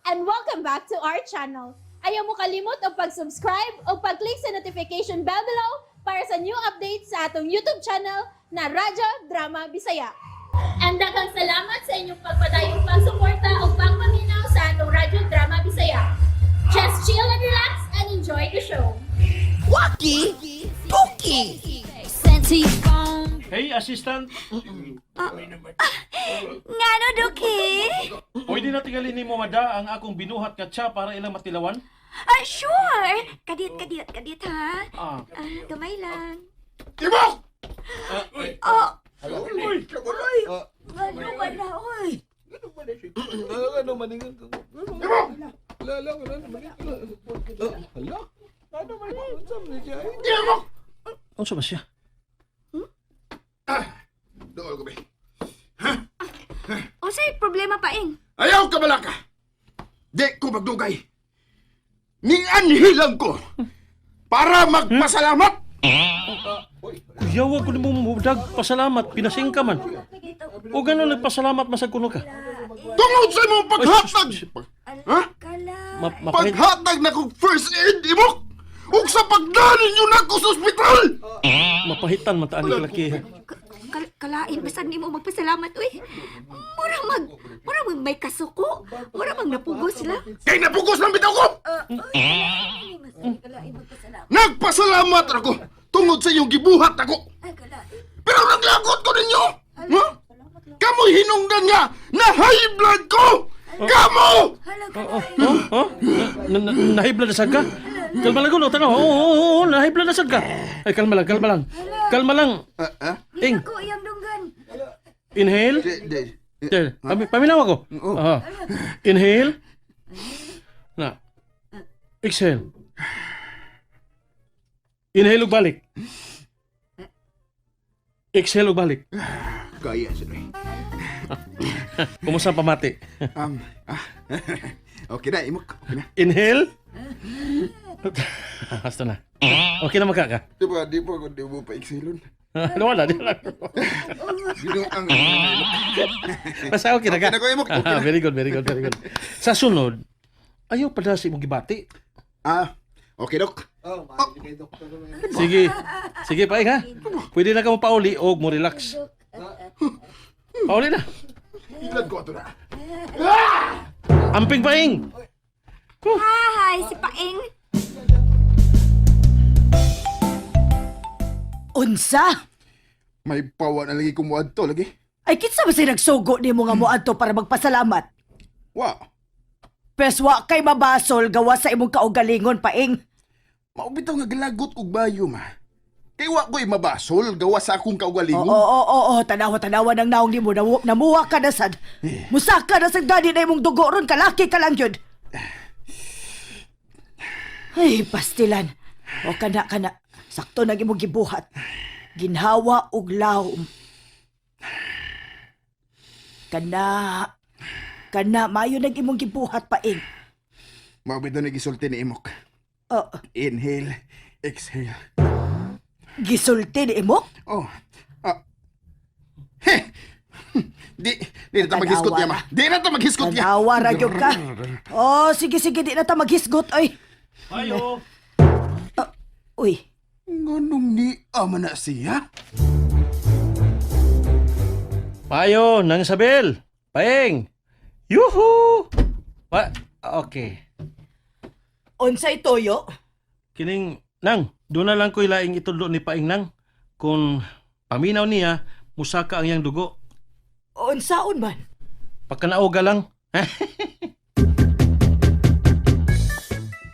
And welcome back to our channel. Ayaw mo kalimot og pag-subscribe o pag-click sa notification bell below para sa new updates sa atong YouTube channel na Radyo Drama Bisaya. And daghang salamat sa inyong pagpadayong pagsuporta o pagpaminaw sa atong Radyo Drama Bisaya. Just chill and relax and enjoy the show. Waki Tuki. Sent to your phone. Hey, assistant. Ngano, Duki? Pwede na tingali nimo mada ang akong binuhat nga tsa para ilang matilawan? Ah, sure. Kadiyot, kadiyot, kadiyot, ha? Ah. Ah, gamay lang. Tibok! Oh, Uy! ngano man na, oy. Ano man ingon ko? Tibok! Wala lang, wala naman. Hala. Ano man unsa man siya? Eh? Tibok! Unsa ba siya? Dool ko be. Unsay problema pa, Ing? Ayaw ka balaka! Di ko magdugay. Nianhilang ko para magpasalamat! Kuyawa ko nimo mudag pasalamat pinasingka man. O gano'n nagpasalamat masag kuno ka. Tungod sa imong paghatag! Ha? Kala. Mapahit. Paghatag na kong first aid, imok! Ug sa pagdali niyo na ko sa ospital! Mapahitan man taan ni kalaki. Kalain basta nimo magpasalamat, uy. Mura mag may kasuko. Mura mag napugos sila. Kay napugos ng bitaw ko! Ay, mas kalain magpasalamat. Nagpasalamat ako tungod sa inyong gibuhat ako. Ay, kalain. Pero naglagot ko ninyo! Ha? Kamo'y hinungdan nga na high blood ko! Kamo! Hala, Oh, kalain. oh, oh. Nahibla na sad ka? Kalma lang kuno, tanaw. Oo, oo, oo, nahibla na sad ka. Ay, kalma lang, kalma lang. Kalma lang. Ah, ah? Ing, Ako iyang dunggan. Inhale. Di, di. Tel, paminaw ako. Oo. Aha. Inhale. Na. Exhale. Inhale ug balik. Exhale ug balik. Kaya siya eh. Kumusta ang pamati? Ah, okay na, imok. Okay na. Inhale. Basta na. Okay na magka ka. Di ba, di ba, di mo pa exhalon? Wala, di wala. Yun ang Basta okay na ka. Okay na ko, Imok. Okay Ah, na. very good, very good, very good. Sa sunod, ayaw pa na si imong gibati. Ah, okay, Dok. Oh, maayo kay doktor. Sige. Sige, paing ha. Pwede na ka mo pauli og mo relax. Pauli na. Ilan ko ato na. Amping paing. Hi, si Paing. Unsa? May pawa na lagi kumuad to, lagi. Ay kinsa ba say nagsugo nimo nga moadto para magpasalamat? Wa. Pes wa kay mabasol gawa sa imong kaugalingon, Paing. Maubitaw nga galagot og bayo, ma. Kay wa ko'y mabasol, gawa sa akong kaugalingon. Oo, oo, oo, oo, tanawa, tanawa ng naong nimo, namuwa ka na sad. Musaka na sad gani na imong dugo ron, kalaki ka lang yun. Ay, pastilan. O kana, kana. Sakto nang imong gibuhat. Ginhawa og lawom. Kana, kana, maayo nang imong gibuhat, Paing. Maubitaw na gisulti ni Imok. Oh, Inhale, exhale. Gisulti ni imok? Oh. Ah. Heh. Di na ta maghisgot niya, ma. Di na ta maghisgot niya. Tanawa ra gyud ka. Oh, sige, sige, di na ta maghisgot, oy. Ayo. Uy, Nganong ni ama na siya? Payo, Nang Isabel. Paeng. Yuhu! Pa okay. Unsay toyo? Kining nang, doon na lang ko'y laing itudlo ni Paing nang. Kung paminaw niya, musaka ang iyang dugo. Unsaon man? Pagkanaoga lang.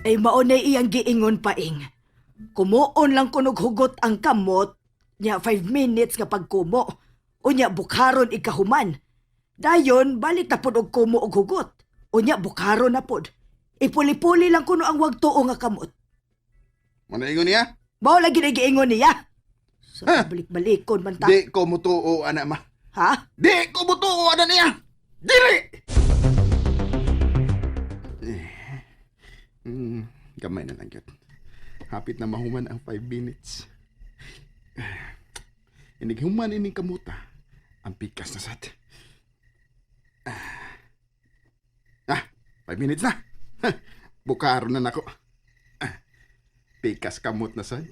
Ay mao na iyang giingon, Paing. Kumuon lang kunog hugot ang kamot, nya 5 minutes nga pagkumo. Unya bukharon ikahuman. Dayon balik na pod og kumo og hugot. Unya bukharon na pod. Ipuli-puli lang kuno ang wag tuo nga kamot. Manaingon niya? Mao lagi na giingon niya. Sa Ha? balik-balikon man ta. Di ko mutuo, ana ma. Ha? Di ko mutuo, ana niya! Dili! Eh. Gamay na lang yun. Hapit na mahuman ang 5 minutes. Inig human ining kamuta. Ang pikas na sad. Ah, 5 5 minutes na. Ha, bukaro na nako. Ah, pikas kamot na sad.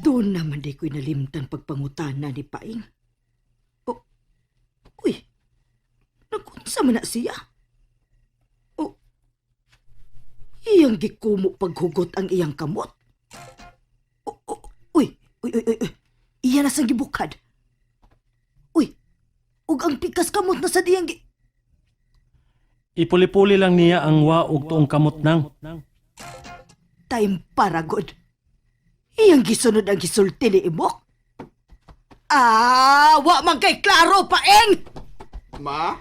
Doon naman di ko'y nalimtan pagpangutana ni Paing. O, uy, nagunsa man na siya? O, iyang gikumo paghugot ang iyang kamot. O, o, uy, uy, uy, uy, uy, iya na sa gibukad. Uy, ug ang pikas kamot na sa diyang gi... Ipuli-puli lang niya ang waog tuong kamot, Nang. Time paragod. Iyang gisunod ang gisulti ni Imok. Ah, wa man kay klaro, Paeng! Ma?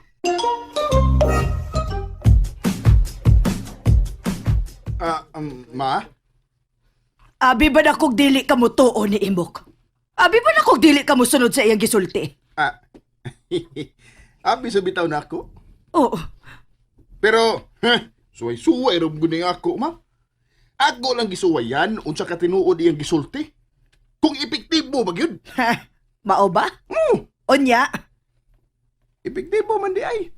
Ah, ma? Abi ba na kog dili ka mo tuo ni Imok? Abi ba na kog dili ka mo sunod sa iyang gisulti? Ah, abi sa bitaw na ako. Oo. Pero, heh, suway-suway ra gud ako, ma. Ako lang gisuwayan unsa ka tinuod iyang gisulti. Kung epektibo ba gyud? Ha, mao ba? Unya, Epektibo man di ay.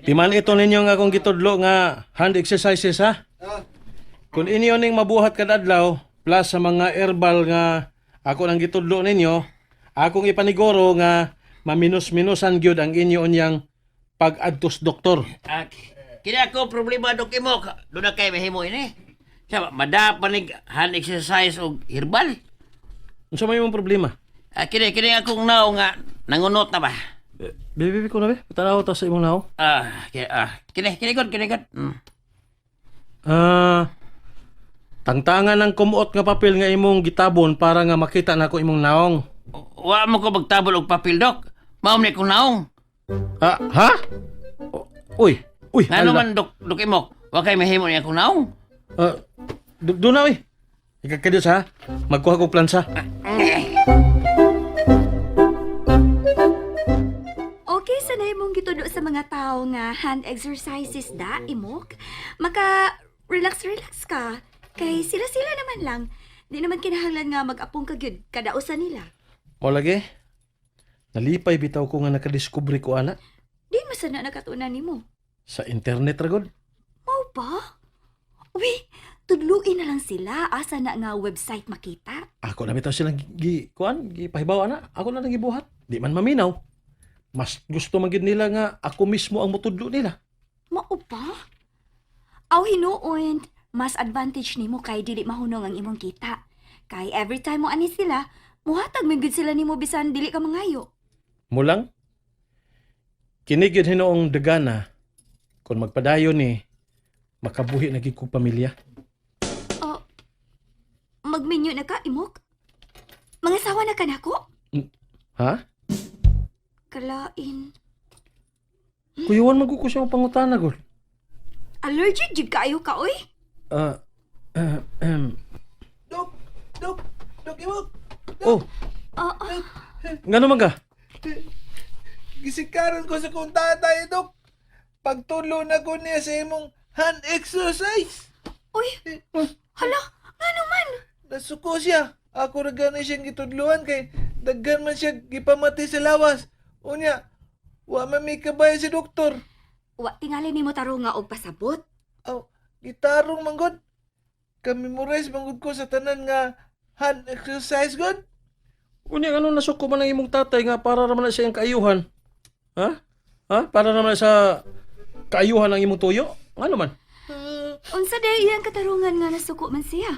Timan ito ninyo nga akong gitudlo nga hand exercises ha. Kung inyo ning mabuhat kada adlaw plus sa mga herbal nga ako nang gitudlo ninyo, akong ipaniguro nga maminus-minusan gyud ang inyo unyang pag-adtos doktor. Ah, kini ako problema, Dok Imok. Doon na kay mahimo ini. Sa madapanig hand exercise og herbal. Unsa may imong problema? Ah, kini kini akong nao nga nangunot na ba? Bibi ko na be, tanaw ta sa imong naw. Ah, kini ah, kini kini god, kini god. Ah, tangtangan ng kumuot nga papel nga imong gitabon para nga makita nako imong naong. Wa mo ko magtabol og papel, Dok. Mao ni akong naong. Ah, ha? Uy, uy, Ngano ala. man, Dok, Dok Imok, wa kay mahimo ni akong naong. Ah, doon na, uy. Ikakadyo sa, magkuha kong plansa. Okay, sanay mong gitudlo sa mga tao nga hand exercises da, Imok. Maka relax-relax ka. Kay sila-sila naman lang. Di naman kinahanglan nga mag-apong ka gyud kadausan nila. O lagi, nalipay bitaw ko nga nakadiskubre ko, ana. Di masana nakatunan nimo. Sa internet, ragod. Mao ba? Uy, tudluin na lang sila asa na nga website makita. Ako na bitaw silang gi, kuan, gi pahibaw, ana. Ako na lang gibuhat. Di man maminaw. Mas gusto man gid nila nga ako mismo ang mutudlo nila. Mao ba? Aw hinuon, mas advantage nimo kay dili mahunong ang imong kita. Kay every time mo ani sila, muhatag man gud sila nimo bisan dili ka mangayo. Mulang, kini gyud hinuong dagana, kung magpadayon ni, makabuhi na gid kong pamilya. Oh, magminyo na ka, Imok? Mangasawa na ka nako? Ha? Kalain. Kuyuan man ko siya ang pangutana, gol. Allergic jud kaayo ka, oy. Ah, ahem. Dok! Dok! Dok Imok! Oh, Ah, ah, ngano man ka? Gisikaran ko sa kong tatay, Dok! Pagtulo na ko niya sa imong hand exercise! uy. Hala, ngano man? Nasuko siya. Ako ra gani siyang gitudluan kay daghan man siya gipamati sa lawas. Unya, wa man may kabay si doktor. Wa tingali nimo tarong nga og pasabot. Aw, gitarong manggod. Kamemorize manggod ko sa tanan nga hand exercise god. Unya ano nasuko man ang imong tatay nga para raman na siya ang kaayuhan. Ha? Ha? Para naman na sa kaayuhan ang imong tuyo? Ngano man? Unsa day iyang katarungan nga nasuko man siya?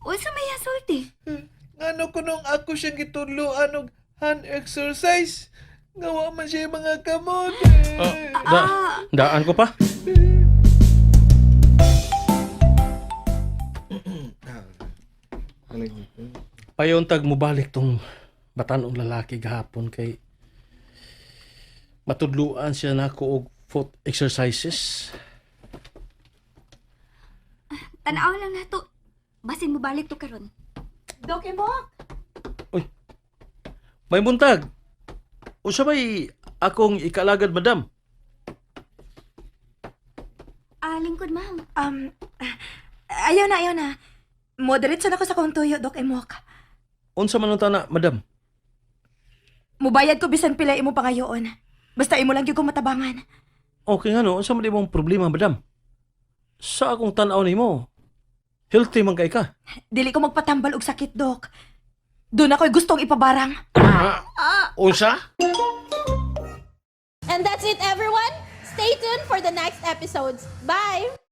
Unsa may sulti? Ngano ko nung ako siyang gitudloan og hand exercise. Nga wa man siya mga kamot. Ah, da, daan ko pa. Payuntag mo balik tong batanong lalaki gahapon kay matudluan siya nako og foot exercises. Tan-aw lang nato. Basin mo balik to karon. Dok Imok! May buntag. Unsa may akong ikalagad, madam? Ah, lingkod ma'am. Ayaw na, ayaw na. Moderate sana ko sa kong tuyo, Dok Emok. Unsa man ang tana, madam? Mubayad ko bisan pila imo pangayoon. Basta imo lang gyud ko matabangan. Okay nga no, unsa man imong problema, madam? Sa akong tan-aw nimo, healthy man kay ka. Dili ko magpatambal og sakit, Dok. Doon ako'y gustong ipabarang. Unsa? And that's it, everyone. Stay tuned for the next episodes. Bye!